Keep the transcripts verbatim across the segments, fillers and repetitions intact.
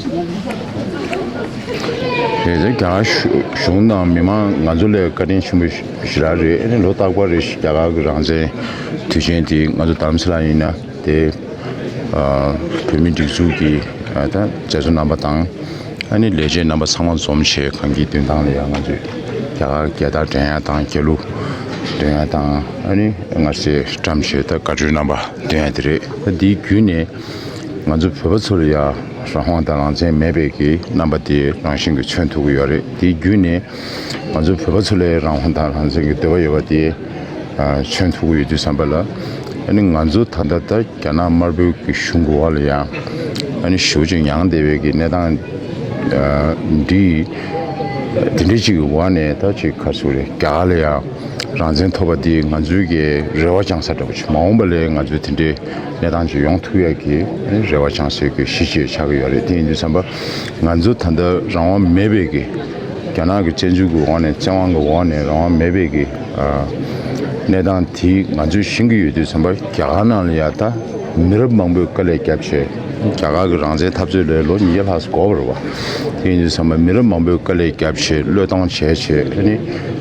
རེད་དེ་རྒྱ་གར་གཞུང་དང་མི་མང་ང་ཚོ་ལ་བཀའ་དྲིན་ཆེན་པོ་ཞེ་དྲག་རེད། ཨ་ནི་ལོ་རྟག་པར་རེ་བཞིན་རྒྱ་གར་གྱི་རང་བཙན་དུས་ཆེན་དེ་ང་ཚོ་རྡ་རམ་ས་ལ་ཡིན་ན་དེ་བོད་མི་སྒྲིག་འཛུགས་ཀྱི་ད་མཛད་གཙོ་རྣམ་པ་དང་། ཨ་ནི་ལས་བྱེད་རྣམ་པ་ཚང་མ་འཛོམས་བྱས་གང་གི་མདུན་ཐང་ལ་ཡང་ང་ཚོས་རྒྱ་གར་རྒྱལ་དར་སྒྲེང་ཡ་དང་རྒྱལ་གླུ་འདོན་ཡ་དང་། ཨ་ནི་སྔར་སྲས་བཀྲམ་བྱས་ད་བཀའ་དྲིན་རྣམ་པ་འདོན་ཡ་དེ་རེད། ད་འདིའི་བརྒྱུད་ནས་ང་ཚོ་བོད་པ་ཚོ་ལ་ཡང་རང་དབང་དང་རང་བཙན་མེད་པའི་གི་རྣམ་པ་དེ་རང་བཞིན་གྱིས་མཚོན་ཐུབ་ཀྱི་ཡོད་རེད། དེའི་བརྒྱུད་ནས་ང་ཚོ་བོད་པ་ཚོ་ལ་རང་དབང་དང་རང་བཙན་གྱི་འདོད་པ་ཡོད་པ་དེ་མཚོན་ཐུབ་ཀྱི་ཡོད་དུས་ཙམ་པ་ལ། ཨ་ནི་ང་ཚོ་ད་ལྟ་ད་རྒྱ་ནག་དམར་པོའི་གི་གཞུང་གི་འོག་ལ་ཡང་ཨ་ནི་ཞེ་པོ་ཅིག་མྱངས་བསྡད་པའི་གི་གནས་སྟངས་འདི་དེ་འདྲའི་ཅིག་གི་འོག་ནས་ད་ཅིག་ག་རེ་ཟེར་དགོས་རེད། རྒྱ་གར་ལ་ཡང་རང་བཙན་ཐོབ་པ་འདི་ང་ཚོའི་གི་རེ་བ་བཅངས་ས་འདྲ་པོ་ཅིག་མ་འོངས་པ་ལ་ང་ཚོས་དེ་འདྲའི་གནས་སྟངས་ཅིག་ཡོང་ཐུབ་ཡ་གི་ཨ་ནི་རེ་བ་བཅངས་སའི་གི་གཞི་ཅིག་ཆགས་ཀྱི་ཡོད་རེད། དེ་ཡིན་དུས་ཙམ་པ་ང་ཚོ་ད་ལྟ་རང་དབང་མེད་པའི་གི་རྒྱ་ནག་གི་བཙན་འཛུལ་གྱི་འོག་ནས་བཙན་དབང་གི་འོག་ནས་རང་དབང་མེད་པའི་གི་ཨ་གནས་སྟངས་དེ་ང་ཚོས་ཤེས་ཀྱི་ཡོད་དུས་ཙམ་པ་རྒྱ་གར་ནང་ལ་ཡ་ད་མི་རབས་མང་པོས་དཀའ་ལས་བརྒྱབ་བྱས། རྒྱ་གར་གྱི་རང་བཙན་འཐབ་རྩོད་ལ་ལོ་ཉིས་བརྒྱ་ལྷག་ཙམ་འགོར་བ་རེད་བ། དེ་ཡིན་དུས་ཙམ་པ་མི་རབས་མང་པོས་དཀའ་ལས་བརྒྱབ་བྱས་བློས་གཏོང་བྱས་བྱས་ཨ་ནི་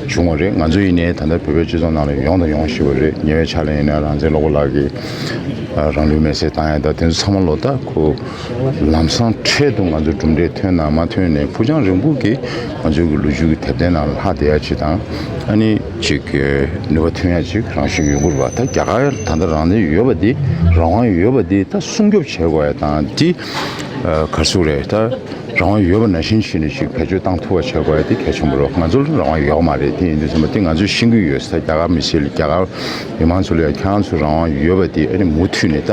བྱུང་བ་རེད། ང་ཚོ་ཡིན་ནའི་ད་ལྟ་བོད་པའི་སྤྱི་ཚོགས་ནང་ལ་ཡོང་དང་ཡོང་བཞིན་པ་རེད། ཉེ་བའི་ཆར་ལ་ཡིན་ན་རང་བཙན་སློབ་དཔོན་ལགས་ཀྱིས་ཨ་རང་ལུས་མེར་སྲེག་བཏང་ཡ་ད་དེ་ཚོ་ཚང་མ་ལོ་ད་ཁོ་ལམ་སང་འཕྲལ་དུ་ང་ཚོ་གྲུབ་འབྲས་ཐོན་ན་མ་ཐོན་ནའི་ཕུགས་རྒྱང་རིང་པོ་གི་ང་ཚོའི་གི་ལོ་རྒྱུས་ཀྱི་དེབ་ཐེར་ནང་ལ་ལྷག་བསྡད་ཡ་ཅིག་དང་། ཨ་ནི་ཅིག་གི་ནུས་པ་ཐོན་ཡ་ཅིག་རང་བཞིན་ཡོང་གི་རེད་བ། ད་རྒྱ་གར་ད་ལྟ་རང་བཙན་ཡོད་པ་འདི་རང་དབང་ཡོད་པ་འདི་ད་སྲུང་སྐྱོབ་བྱེད་དགོས་ཡ་དང་འདི་ཨ་ག་རེ་ཟེར་དགོས་རེད། ད་རང་དབང་ཡོད་པ་ནང་བཞིན་བྱས་ནས་ཅིག་བེད་སྤྱོད་བཏང་ཐུབ་པ་བྱེད་དགོས་ཡ་འདི་གལ་ཆེན་པོ་རེད། ང་ཚོ་ལ་རང་དབང་ཡོད་མ་རེད། དེ་ཡིན་དུས་ཙམ་པ་འདི་ང་ཚོས་ཤེས་ཀྱི་ཡོད། ད་རྒྱ་གར་མི་སེར་ལ་རྒྱ་གར་མི་མང་ཚོ་ལ་ཡ་ཁྱེད་རང་ཚོ་རང་དབང་ཡོད་པ་འདི་ཨ་ནི་མུ་མཐུད་ནས་ད་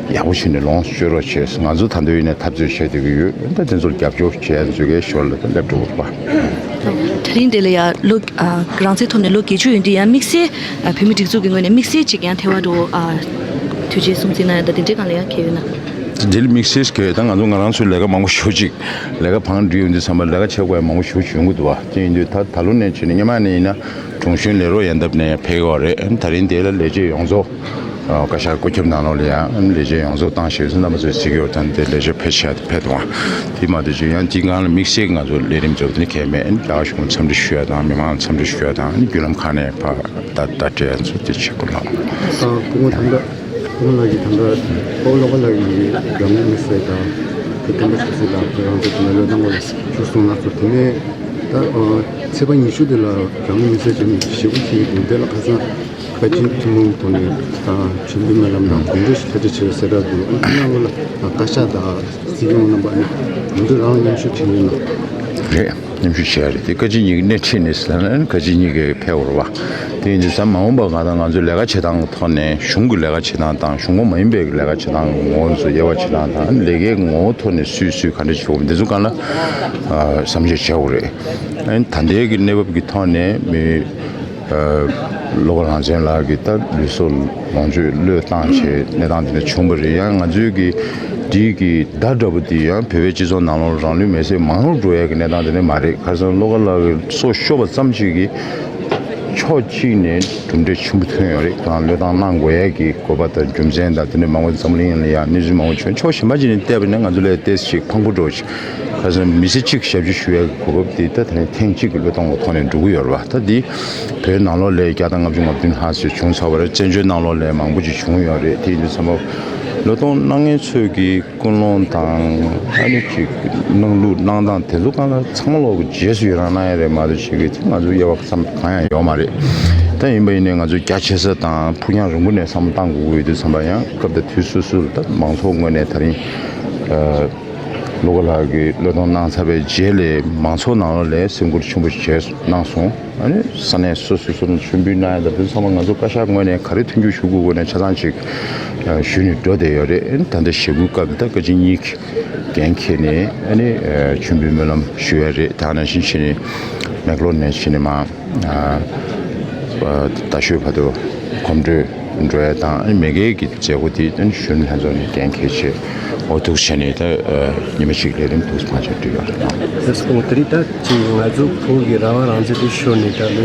ཡག་པོ་བྱས་ནས་ལོངས་སུ་སྤྱོད་རོགས་བྱས། ང་ཚོ་ད་དུང་ཡིན་ནའི་འཐབ་རྩོད་བྱས་བསྡད་ཀྱི་ཡོད། ད་དེ་ཚོར་རྒྱབ་སྐྱོར་བྱས་ཚོད་ཀའི་ཞོར་ལ་ད་སླེབས་འགྲོ་དགོས་པ། དེ་རིང་འདི་ལ་ཡ་ལོ་ཨ་རང་བཙན་ཐོབ་ནས་ལོ་བརྒྱད་ཅུ་ཡིན་དུས་ཡང་དམིགས་བསལ་ཨ་བོད་མི་སྒྲིག་འཛུགས་ཀྱི་ངོས་ནས་དམིགས་བསལ་ཅིག་ཡང་ཐེ་བ་འགྲོ་ཨ་དུས་ཆེན་སྲུང་བརྩི་གནང་ཡ་ད་དེ་འདྲའི་སྒང་ལ་ཡ་གལ་ཡོད་ན། འདི་ལ་དམིགས་བསལ་གལ་ད་ང་ཚོ་ང་རང་ཚོའི་ལས་ཀ་མང་པོ་ཞེ་པོ་ཅིག་ལས་ཀ་བང་སྒྲིག་ཡོང་དུས་ཙམ་པ་ལས་ཀ་བྱེད་དགོས་ཡ་མང་པོ་ཞེ་པོ་ཅིག་ཡོང་གི་འདུག་བ། དེ་ཡིན་དུས་ད་ད་ལོ་ནས་བྱས་ནས་སྔོན་མ་ནས་ཡིན་ན་དྲུང་གཞོན་ལས་རོགས་ཡན་འདབས་ནས་ཕེབས་ཀྱི་ཡོད་རེད། ད་རིང་དེ་ལ་ལས་བྱེད་ཡོངས་རྫོགས་ཨ་བཀའ་ཤག་བཀོད་ཁྱབ་ནང་ལོགས་ལ་ཡང་ལས་བྱེད་ཡོངས་རྫོགས་བཏང་ཞེས་སུ་རྣམ་པ་ཚོས་གཟིགས་ཡོད་དང་དེ་ལས་བྱེད་ཕེབས་ཤག་དེ་ཕེབས་དང་། དེ་མ་གཏོགས་ཅིག་ཡང་དེའི་སྒང་ལ་དམིགས་བསལ་གྱི་ང་ཚོ་ལས་རིམ་འཛུགས་དེ་ནི་གལ་མེད། རྒྱ་གར་གཞུང་ལ་འཚམས་འདྲི་ཞུ་ཡ་དང་མི་མང་ལ་འཚམས་འདྲི་ཞུ་ཡ་དང་བརྒྱུད་ལམ་ཁག་ནས་ཕར་བརྡ་བརྡ་སྤྲད་ཚོ་དེ་བྱེད་དགོས་ལགས། ཨ་སྐུ་ངོ་ད་ལྟ་སྐུ་ངོ་ལགས་ཀྱིས་ད་ལྟ་ཨོ་བློ་དགའ་ལགས་ཀྱིས་རང་ངོས་མི་སེར་དང་བོད་བསྟན་པ་ཆབ་སྲིད་དང་བོད་རང་བཙན་དེ་ནས་བློས་བཏང་དགོས་ཞུ་སོང་ན་ཚོ་དེ་ནས་ད་ཚེས་པ་ཉི་ཤུ་དེ་ལ་རང་ངོས་མི་སེར་ཅིག་ཞེ་པོ་ཅིག་འདུག་དེ་ལ་ཁ་སང་བཀའ་སྤྱི་ཐུན་མོང་ཐོག་ནས་མཆོད་འབུལ་སྨོན་ལམ་དང་གོམ་བགྲོད་ཞིག་ལྷ་འདྲེ་ཆེ་བའི་གསལ་བསྒྲགས་འདུག་ཨ་ནི་ནང་ལ་བཀའ་ཤག་དང་སྲིད་སྐྱོང་རྣམ་པ་ཨ་ནི་མི་འདུག་རང་ལ་མཉམ་ཞུགས་བྱེད་མིན་ལ། རེད། མཉམ་ཞུགས་བྱས་རེད། དེ་བཀའ་སྤྱི་གཉིས་ཀྱི་སྣེ་ཁྲིད་ནས་ཟེར་ན་བཀའ་སྤྱི་གཉིས་ཀྱིས་ཕེབས་པ་རེད་བ། དེ་ཡིན་དུས་ཙམ་མ་འོངས་པ་ང་དང་ང་ཚོའི་ལས་ཀ་བྱེད་སྟངས་ཀྱི་ཐོག་ནས་གཞུང་གི་ལས་ཀ་བྱེད་སྟངས་དང་གཞུང་ཁོངས་མ་ཡིན་པའི་ལས་ཀ་བྱེད་སྟངས་ཀྱི་ངོ་བོ་ཚོ་དབྱེ་བ་ཕྱེ་སྟངས་དང་ལས་ཀའི་ངོ་བོ་ཐོག་ནས་སུས་སུས་ག་འདྲ་བྱེད་དགོས་འདི་ཚོ་སྒང་ལ་བསམ་གཞིག་བྱེད་དགོས་རེད། ཨ་ནི་ད་ལྟའི་གི་གནས་བབ་ཀྱི་ཐོག་ནས་མི་བློ་དགའ་རང་བཙན་ལགས་ཀྱིས་ད་ལུས་སྲོག་ལོངས་སྤྱོད་བློས་བཏང་བྱས་གནས་སྟངས་དེ་འདྲ་བྱུང་བ་རེད། ཡང་ང་ཚོའི་གི་འདི་གི་བརྡ་འདྲ་པོ་འདི་ཡང་བོད་པའི་སྤྱི་ཚོགས་ནང་ལོགས་རང་ལུས་མེར་སྲེག་མང་རུ་འགྲོ་ཡས་ཀྱི་གནས་སྟངས་དེ་འདྲ་མ་རེད། ཁ་སང་བློ་དགའ་ལགས་ཀྱིས་སྲོག་ཤོར་བ་ཙམ་ཞིག་གིས་ཕྱོགས་གཅིག་ནས་གྲུབ་འབྲས་ཆེན་པོ་ཐོན་ཡོད་རེད། ཁོ་རང་བློས་བཏང་གནང་དགོས་ཡས་ཀྱི་དགོས་པ་དང་རྒྱུ་མཚན་དང་དེ་འདྲ་མང་པོ་འཛམ་གླིང་ཡོངས་ལ་ཡང་གནས་ཚུལ་མང་པོ་བྱུང་། ཕྱོགས་གཞན་པ་ཅིག་ནས་བལྟས་པ་ན་ང་ཚོ་ལ་ཏོག་ཙམ་ཕངས་པོ་འགྲོ་ཞིག་ཁ་སང་མི་ཚེ་གཅིག་ཞབས་ཕྱི་ཞུ་ཡས་ཀྱི་གོ་སྐབས་དེ་ད་ད་ནི་ཐེངས་གཅིག་གི་བློས་གཏོང་གི་ཐོག་ནས་འགྲོ་གི་ཡོད་རེད་བ། ད་འདི་བོད་ནང་ལོགས་ལ་བརྒྱ་དང་ལྔ་བཅུ་ང་བདུན་ལྷག་ཙམ་བྱུང་ཚར་བ་རེད། བཙན་བྱོལ་ནང་ལོགས་ལ་མང་པོ་ཅིག་བྱུང་ཡོད་རེད། དེ་ཡིན་དུས་ཙམ་པ་བློས་གཏོང་གནང་མཁན་ཚོས་ཀྱི་ཀུན་སློང་དང་ཨ་ནི་ཅིག་གནང་ལུགས་གནང་སྟངས་དེ་ཚོ་གང་ལ་ཚང་མ་ལོག་གི་རྗེས་སུ་ཡི་རང་གནང་ཡ་རེད་མ་གཏོགས་ཅིག་གི་ང་ཚོ་དབྱེ་བ་ཙམ་གང་ཡང་ཡོད་མ་རེད། ད་ཡིན་པ་ཡིན་ནའི་ང་ཚོ་རྒྱ་ཆེ་ས་དང་ཕུགས་རྒྱང་རིང་པོ་ནས་བསམ་བློ་བཏང་དགོས་ཀྱི་ཡོད་དུས་ཙམ་པ་ཡང་སྐབས་དང་དུས་སོ་སོར་ད་མང་ཚོགས་ངོས་ནས་ད་རིང་ཨ། བློ་དགའ་ལགས་ཀྱིས་བློས་གཏོང་གནང་ཚར་བའི་རྗེས་ལ་མང་ཚོགས་ནང་ལོགས་ལ་སེམས་ཁུར་ཆེན་པོ་ཞིག་གནང་སོང་། ཨ་ནི་ས་གནས་སོ་སོ་སོ་ནས་མཆོད་འབུལ་གནང་ཡ་དང་དེ་ཚང་མ་ང་ཚོ་བཀའ་ཤག་ངོས་ནས་ག་རེ་མཐུན་འགྱུར་ཞུ་དགོས་དགོས་ནས་ཆ་ཚང་ཅིག་ཞུས་ནས་འགྲོ་བསྡད་ཡོད་རེད། ཨ་ནི་ད་ལྟ་ཞེ་དགུའི་སྐབས་ད་བཀའ་སྤྱི་གཉིས་ཀྱིས་འགན་འཁྱེར་ནས་ཨ་ནི་མཆོད་འབུལ་སྨོན་ལམ་ཞུ་ཡ་རེད། ད་ནང་བཞིན་བྱས་ནས་མེག་ལོར་ནས་བྱས་ནས་མར། ཨ་ཨ་རྟ་ཤོད་བར་དུ་གོམ་བགྲོད་འགྲོ་ཡ་དང་། ཨ་ནི་མ་གིའི་གི་མཛད་སྒོ་དེ་ཨ་ནི་གཞོན་ནུ་ལྷན་ཚོགས་ནས་འགན་འཁྱེར་བྱས་འོ་ཐུག་བྱས་ནས་ད་ཨ་ཉི་མ་གཅིག་ལས་རིམ་འདུག་སེ་ཕར་ཕྱིན་འགྲོ་ཡ་རེད་དང་། ལགས་སོ། དེ་རིང་ད་ཅིག་ང་ཚོ་བོད་ཀྱི་རང་དབང་རང་བཙན་དེ་ཤོར་ནས་ད་ལོ་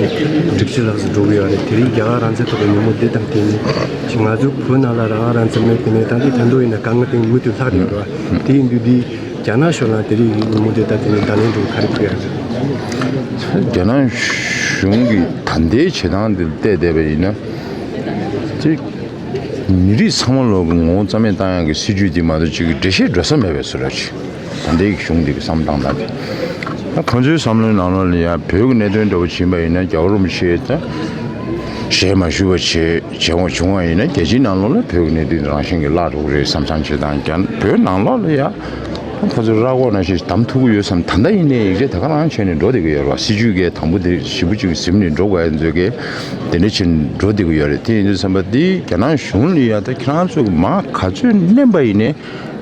དྲུག་ཅུ་ལྷག་ཙམ་འགྲོ་གི་ཡོད་རེད། དེ་རིང་རྒྱ་གར་རང་བཙན་ཐོབ་པའི་ཉིན་མོ་འདི་དང་བསྟུན་ནས་ཅིག་ང་ཚོ་བོད་ནང་ལ་རང་དབང་རང་བཙན་མེད་དེ་ནས་ད་ལྟའི་ད་དུང་ཡིན་ན་དཀའ་ངལ་དེ་མུ་མཐུད་ལྷག་བསྡད་ཡོད་རེད་བ། དེ་ཡིན་དུས་འདི། རྒྱ་ནག་གཞུང་ལ་དེ་རིང་ཡིན་མུ་མཐུད་ད་དེ་ནས་བརྡ་ལན་འདྲ་བོ་ག་རེ་ཕུལ་ཡ་རེད། རྒྱ་ནག་གཞུང་གི་ད་ལྟའི་བྱེད་སྟངས་འདི་བལྟས་བསྡད་པ་ཡིན་ན། ཅིག་མི་རིགས་ཚང་མ་ལོག་གི་ངོ་བོ་རྩ་མེད་བཏང་ཡག་གི་སྲིད་ཇུས་འདི་མ་གཏོགས་ཅིག་གི་འགྲེལ་བཤད་འགྲོ་ས་མེད་པའི་བཟོ་འདྲ་ཅིག་ད་ལྟའི་གཞུང་འདི་གི་བསམ་བློ་བཏང་སྟངས་དེ། ད་ཁོང་ཚོའི་བསམ་བློའི་ནང་ལོགས་ལ་ཡ་བོད་ཀྱི་གནད་དོན་འདྲ་བོ་ཕྱིན་པ་ཡིན་ན། རྒྱལ་བ་རིན་པོ་ཆེ་ད་ཞལ་མ་བཞུགས་པ་བྱས་བྱས་འོང་བྱུང་བ་ཡིན་ན། རྒྱལ་སྤྱིའི་ནང་ལོགས་ལ་བོད་ཀྱི་གནད་དོན་རང་བཞིན་གྱིས་བརླག་འགྲོ་གི་རེད་བསམ་བསམ་བྱེད་སྟངས་ཀྱང་། བོད་ནང་ལོགས་ལ་ཡ་ཁོ་ཚོ་ར་སྐོར་ནང་བཞིན་བསྡམས་ཐུབ་ཀྱི་ཡོད་བསམ། ད་ལྟ་ཡིན་ནའི་ཡིག་ཆ་དེ་ག་རང་བྱས་ནས་འགྲོ་བསྡད་ཀྱི་ཡོད་རེད་བ། སྲིད་ཇུས་ཀྱི་དང་པོ་དེ་ཞེ་པོ་ཅིག་ཟིན་ནས་འགྲོ་དགོས་ཡ་ཚོད་ཀྱི་དེ་འདྲ་བྱས་ནས་འགྲོ་བསྡད་ཀྱི་ཡོད་རེད། དེ་ཡིན་དུས་ཙམ་པ་འདི་རྒྱ་ནག་གཞུང་ལ་ཡ་ད་ཁྱེད་རང་ཚོ་གི་མ་ག་ཚོད་མནན་པ་ཡིན་ནའི།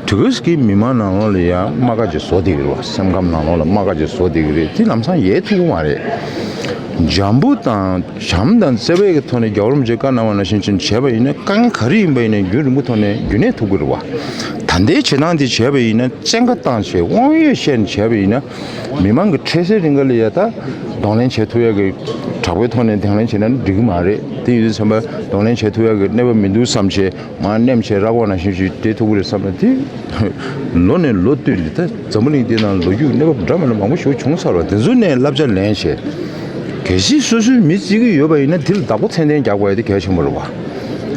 དུས་སྐབས་ཀྱི་མི་མང་ནང་ལོགས་ལ་ཡང་རྨ་ཁ་ཅིག་བཟོ་བསྡད་ཀྱི་རེད་བ། སེམས་ཁམས་ནང་ལོགས་ལ་རྨ་ཁ་ཅིག་བཟོ་བསྡད་ཀྱི་རེད། དེ་ལམ་སང་ཡལ་ཐུབ་ཀྱི་མ་རེད། འཇམ་པོ་དང་བྱམས་དང་བརྩེ་བའི་གི་ཐོག་ནས་རྒྱལ་བ་རིན་པོ་ཆེས་བཀའ་གནང་བ་ནང་བཞིན་ཅིག་བྱས་པ་ཡིན་ན། དཀའ་ངལ་ག་རེ་ཡིན་པ་ཡིན་ན་རྒྱུན་རིང་པོ་ཐོག་ནས་རྒྱུན་གནས་ཐུབ་ཀྱི་རེད་བ། ད་ལྟའི་བྱེད་སྟངས་དེ་བྱས་པ་ཡིན་ན། བཙན་བཀའ་བཏང་བྱས་དབང་ཡོད་བཤད་ནས་བྱས་པ་ཡིན་ན། མི་མང་གི་འཕྲལ་སེལ་རིང་ག་ལ་ཡ་ད་གདོང་ལེན་བྱེད་ཐུབ་ཡ་གི་དྲག་པོའི་ཐོག་ནས་གདོང་ལེན་བྱས་ན་འགྲིག་གི་མ་རེད། དེ་ཡིན་དུས་ཙམ་པ་གདོང་ལེན་བྱེད་ཐུབ་ཡ་གི་གནས་བབ་མི་འདུག་བསམ་བྱས། མར་མནན་བྱས་ར་སྐོར་ནང་བཞིན་ཞིག་བསྡད་ཐུབ་ཀྱི་རེད་བསམ་ན། དེ་ལོ་ནས་ལོ་བསྟུད་ནས་ད་འཛམ་བུ་གླིང་འདི་ནང་ལོ་རྒྱུས་གནས་བབ་འདྲ་མི་འདྲ་མང་པོ་ཞིག་བྱུང་ཚར་བ། དེ་ཚོ་ནས་བསླབ་བྱ་ལེན་བྱས། གལ་སྲིད་སོ་སོའི་མི་བརྩི་གི་ཡོད་པ་ཡིན་ན། དེ་ལ་བདག་པོ་ཚད་ལྡན་རྒྱག་དགོས་ཡ་དེ་གལ་ཆེན་པོ་རེད་བ།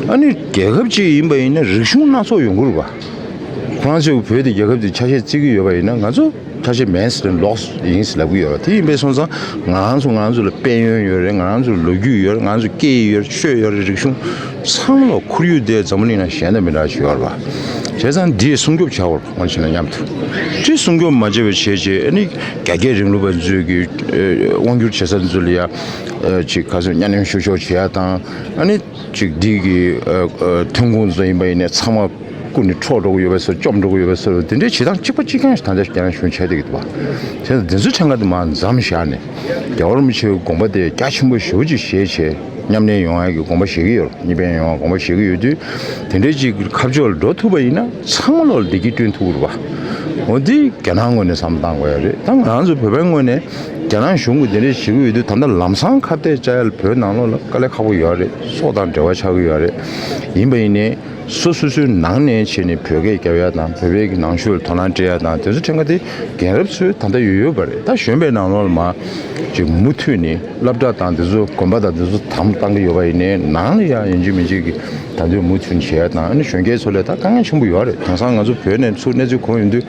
ཨ་ནི་རྒྱལ་ཁབ་ཅིག་ཡིན་པ་ཡིན་ན་རིག་གཞུང་སྣ་ཚོགས་ཡོང་གི་རེད་བ། ཁོ་རང་ཚོས་བོད་དེ་རྒྱལ་ཁབ་དེ་ཆ་ཤས་བརྩི་གི་ཡོད་པ་ཡིན་ན། ང་ཚོ་ཆ་ཤས་མེན་སི་ཊིམ་ལོགས་ཡིན་ཟེར་ལབ་ཀྱི་ཡོད་རེད། དེ་ཡིན་པས་སོང་ཙང་ང་རང་ཚོ་ང་རང་ཚོ་ལ་དཔལ་ཡོན་ཡོད་རེད། ང་རང་ཚོ་ལ་ལོ་རྒྱུས་ཡོད་རེད། ང་རང་ཚོ་སྐད་ཡིག་ཡོད་རེད། ཆོས་ཡོད་རེད། རིག་གཞུང་ཚང་མ་ལ་ཁོར་ཡུག་དེ་འཛམ་བུ་གླིང་ན་གཞན་དང་མི་འདྲ་ཞིག་ཡོད་རེད་པ། བྱས་ཙང་འདི་སྲུང་སྐྱོབ་བྱ་དགོས་རེད། ང་ཚོ་ནང་མཉམ་དུ་དེ་སྲུང་སྐྱོབ་མ་བྱས་པ་བྱས་བྱས། ཨ་ནི་རྒྱ་སྐྱེད་རིང་ལུགས་པ་ཚོས་ཀྱི་དབང་སྒྱུར་བྱེད་ས་ཚོ་ལ་ཡ་ཅིག་ག་ཚོད་གཉའ་གནོན་ཤུགས་ཤོག་བྱེད་ཡ་དང་། ཨ་ནི་ཅིག་འདི་གི་ཐོན་ཁུངས་ཚོ་ཡིན་པ་ཡིན་ནའི་ཚང་མ་ཀུན་ནས་འཕྲོག་འགྲོ་གི་ཡོད་པའི་བཟོ། བཅོམ་འགྲོ་གི་ཡོད་པའི་བཟོ། དེ་འདྲའི་བྱེད་སྟངས་གཅིག་པ་གཅིག་རྐྱང་ཞིག་ད་ལྟ་རྒྱ་ནག་གཞུང་བྱས་བསྡད་ཀྱི་འདུག་བ། བྱས་ཙང་དེ་ཚོའི་ཕྲན་ཁ་དེ་མར་མཚམས་བཞག་ནས། རྒྱལ་བ་རིན་པོ་ཆེའི་དགོངས་པ་དེ་རྒྱ་ཆེན་པོ་ཞེ་པོ་ཅིག་བཞེས་བྱས། མཉམ་གནས་ཡོང་ཡག་གི་དགོངས་པ་བཞེས་ཀྱི་ཡོད་རེད། གཉིས་ཕན་ཡོང་ཡག་དགོངས་པ་བཞེས་ཀྱི་ཡོད་དུས། དེ་འདྲའི་ཅིག་ཁ་ཕྱོགས་ལ་འགྲོ་ཐུབ་པ་ཡིན་ན་ཚང་མ་ལོག་ལ་བདེ་སྐྱིད་བསྐྲུན་ཐུབ་ཀྱི་རེད་བ། འོ་འདི་རྒྱ་ནག་ངོས་ནས་བསམ་བློ་བཏང་དགོས་ཡ་རེད། ད་ང་རང་ཚོ་བོད་པའི་ངོས་ནས་རྒྱ་ནག་གཞུང་གིས་དེ་འདྲ་བྱེད་ཀྱི་ཡོད་དུས། ད་ལྟ་ལམ་སང་ཁ་གཏད་བཅག་ཡ་ལ་བོད་ནང་ལོགས་ལ་དཀའ་ལས་ཁག་པོ་ཡོད་རེད། སྲོག་དང་འབྲེལ་བ་ཆགས་ཀྱི་ཡོད་རེད། ཡིན་པ་ཡིན་ནའི་སོ་སོ་སོའི་ནང་ནས་བྱས་ནས་བོད་སྐད་རྒྱབ་ཡ་དང་། བོད་པའི་གི་ནང་ཆོས་ལ་དོ་སྣང་སྤྲད་ཡ་དང་། དེ་ཚོ་ཕྲན་ཁ་དེ་རྒན་རབས་ཚོའི་ད་ལྟ་ཡོད་ཡོད་པ་རེད། ད་གཞོན་པའི་ནང་ལོགས་ལ་མར་ཅིག་མུ་མཐུད་ནས་སློབ་གྲྭ་དང་དེ་ཚོ་དགོན་པ་དང་དེ་ཚོ་དམ་བཏང་གི་ཡོད་པ་ཡིན་ནའི། ནང་ལ་ཡང་ཡིན་གཅིག་མིན་གཅིག་གི་ད་དུང་མུ་མཐུད་བྱས་དང་། ཨ་ནི་གཞོན་སྐྱེས་ཚོ་ལ་ད་དཀའ་ངལ་ཆེན་པོ་ཡོད་རེད། དེང་སང་ང་ཚོ་བོད་ནས་ཚུར་གནས་ཚུལ་གོ་ཡོང་དུས།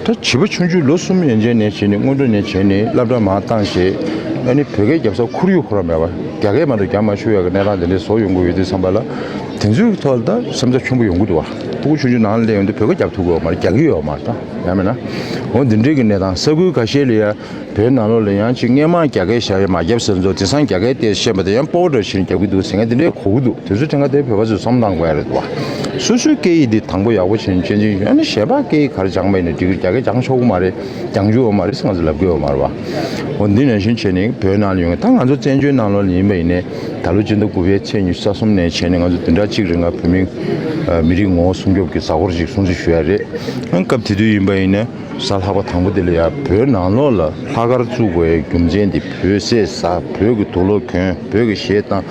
ད་བྱིས་པ་ཆུང་ཆུང་ལོ་གསུམ་ཡན་ཆད་ནས་བྱས་ནས་སྔོན་འགྲོ་ནས་བྱས་ནས་སློབ་གྲྭ་མར་བཏང་བྱས། ཨ་ནི་བོད་སྐད་རྒྱབ་ས་ཁོར་ཡུག་ཁོ་རང་མེད་པ། རྒྱ་སྐད་མ་གཏོགས་རྒྱབ་མ་ཆོག་ཡག་གི་གནས་སྟངས་དེ་འདྲས་བཟོ་ཡོང་གི་ཡོད་དུས་ཙམ་པ་ལ། དེ་ཚོའི་ཐོག་ལ་ད་སེམས་འཚབ་ཆེན་པོ་ཡོང་གི་འདུག་བ། སྤུ་གུ་ཆུང་ཆུང་ནང་ལ་སླེབས་ཡོང་དུས་བོད་སྐད་རྒྱབ་ཐུབ་ཀྱི་ཡོད་མ་རེད། རྒྱག་གི་ཡོད་མ་རེད། ད་ཡང་མིན་ན། འོ་འདི་འདྲས་ཀྱི་གནས་སྟངས། ས་ཁུལ་ཁ་ཤས་ལ་ཡ། བོད་ནང་ལོགས་ལ་ཡང་ཅིག་སྔས་མ་རྒྱ་སྐད་བཞག་ཡ་མ་རྒྱབ་ཟེར་ཚོ། དེང་སང་རྒྱ་སྐད་བལྟས་ཤེས་པ་དེ་ཡང་སྤོ་བོ་འདྲ་ཞིག་རྒྱབ་ཀྱི་འདུག་ཟེར་མཁན་དེ་འདྲའི་གོ་གི་འདུག་དེ་ཚོ་ཕྲན་ཁ་དེ་བོད་པ་ཚོས་བསམ་བློ་བཏང་དགོས་ཡ་རེད་བ། སོ་སོའི་སྐད་ཡིག་འདི་དང་པོ་ཡག་པོ་བྱས་ནས་སྤྱོད་འཇུག་ཡོད་ན། གཞན་པ་སྐད་ཡིག་ག་རེ་སྦྱངས་པ་ཡིན་ན་འགྲིག་གི་རེད། རྒྱ་སྐད་སྦྱང་ཆོག་གི་མ་རེད། སྦྱང་རྒྱུ་ཡོད་མ་རེད་ཟེར་ང་ཚོ་ལབ་ཀྱི་ཡོད་མ་རེད་བ། འོ་འདི་ནང་བཞིན་བྱས་ནས་བོད་ནང་ལ་ཡོང་མཁན། ད་ང་ཚོ་བཙན་བྱོལ་ནང་ལོགས་ལ་ཡིན་པ་ཡིན་ནའི། ད་ལོ་སྤྱི་ཟླ་དགུ་པའི་ཚེས་ཉི་ཤུ་རྩ་གསུམ་ནས་བྱས་ནས་ང་ཚོ་བདུན་ཕྲག་གཅིག་རིང་ལ་བོད་མི་མི་རིགས་ངོ་བོ་སྲུང་སྐྱོབ་ཀྱི་གཟའ་འཁོར་ཞིག་སྲུང་བརྩི་ཞུ་ཡ་རེད། སྐབས་དེ་དུས་ཡིན་པ་ཡིན་ན། གཟའ་ལྷག་པ་དང་པོ་དེ་ལ་ཡ་བོད་ནང་ལོགས་ལ་ལྷག་དཀར་བཙུགས་དགོས་ཡའི་རྒྱུ་མཚན་དེ། བོད་ཟས་ཟ། བོད་ཀྱི་དུག་ལོག་གྱོན། བོད་ཀྱི་གཞས་བཏང་།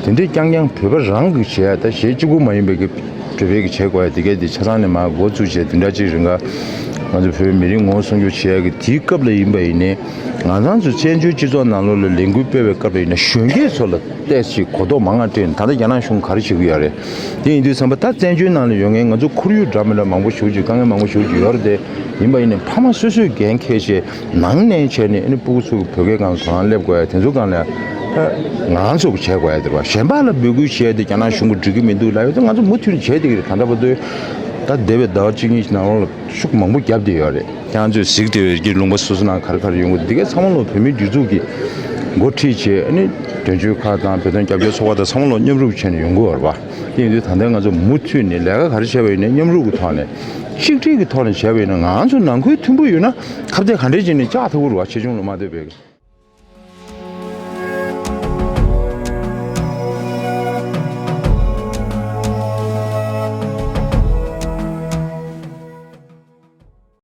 དེ་འདྲའི་རྐྱང་རྐྱང་བོད་པ་རང་གིས་བྱེད་ཡ། ད་གཞས་གཅིག་པུ་མ་ཡིན་པའི་གི་བོད་པའི་གི་བྱེད་དགོས་ཡ་དེ་གས་དེ་ཆ་ཚང་ནས་མར་འགོ་བཙུགས་བྱས། བདུན་ཕྲག་གཅིག་རིང་ག་ང་ཚོ་བོད་མི་རིགས་ངོ་བོ་སྲུང་སྐྱོབ་བྱེད་ཡ་གི་དེའི་སྐབས་ལ་ཡིན་པ་ཡིན་ནའི། ང་རང་ཚོ་བཙན་བྱོལ་སྤྱི་ཚོགས་ནང་ལོགས་ལ་ལས་འགུལ་སྤེལ་བའི་སྐབས་ལ་ཡིན་ན། གཞོན་སྐྱེས་ཚོ་ལ་ཏོག་ཙམ་གོ་རྟོགས་མང་ང་སྤྲད་ནས། ད་ལྟ་རྒྱ་ནག་གཞུང་ག་རེ་བྱེད་ཀྱི་ཡོད་རེད། དེ་ཡིན་དུས་ཙམ་པ་ད་བཙན་བྱོལ་ནང་ལ་ཡོད་མཁན་ང་ཚོ་ཁོར་ཡུག་འདྲ་མི་འདྲ་མང་པོ་ཞེ་པོ་ཅིག་དཀའ་ངལ་མང་པོ་ཞེ་པོ་ཅིག་ཡོད་རེད་དེ། ཡིན་པ་ཡིན་ནའི་ཕ་མ་སོ་སོས་འགན་འཁྱེར་བྱས་ནང་ནས་བྱས་ནས། ཨ་ནི་སྤུ་གུ་ཚོ་གི་བོད་སྐད་སྒང་ལ་དོ་སྣང་སླེབས་དགོས་ཡ་དེ་ཚོ་སྒང་ལ་ཡ། ད་ང་རང་ཚོ་གིས་བྱེད་དགོས་ཡ་དེ་རེད་བ། གཞན་པ་ལ་འབོད་སྐུལ་བྱས་ཏེ་རྒྱ་ནག་གཞུང་གིས་འགྲིག་གི་མི་འདུག་ལབ་ཡོད་དེ། ང་ཚོ་མུ་མཐུད་ནས་བྱས་བསྡད་ཀྱི་རེད། ད་ལྟ་བར་དུ། ད་འདས་པའི་ཟླ་བ་གཅིག་གཉིས་ནང་ལོགས་ལ་ཤུགས་མང་པོ་བརྒྱབ་བསྡད་ཡོད་རེད། ཁྱེད་རང་ཚོས་གཟིགས་བསྡད་པའི་གི་ལུང་པ་སོ་སོ་ནང་ག་རེ་ག་རེ་ཡོང་གི། འདི་གའི་ཚང་མ་ལོ་བོད་མིའི་སྒྲིག་འཛུགས་ཀྱིས་འགོ་ཁྲིད་བྱས། ཨ་ནི་དོན་གཅོད་ཁག་དང་བོད་དོན་རྒྱབ་སྐྱོར་ཚོགས་པ་དང་ཚང་མ་ལོ་མཉམ་རུབ་བྱས་ནས་ཡོང་གི་ཡོད་རེད་བ། དེ་ཡིན་དུས་ད་ལྟའི་ང་ཚོ་མུ་མཐུད་ནས་ལས་ཀ་ག་རེ་བྱས་པ་ཡིན་ནའི་མཉམ་རུབ་ཀྱི་ཐོག་ནས། གཅིག་སྒྲིལ་གྱི་ཐོག་ནས་བྱས་པ་ཡིན་ན། ང་ཚོ་ནང་ཁུལ་མཐུན་པོ་ཡོད་ན་ཁ་གཏད་ག་འདྲས་བྱས་ནས་བཅག་ཐུབ་ཀྱི་རེད་བ། ཆེ་ཆུང་ལ་མ་ལྟོས་པའི།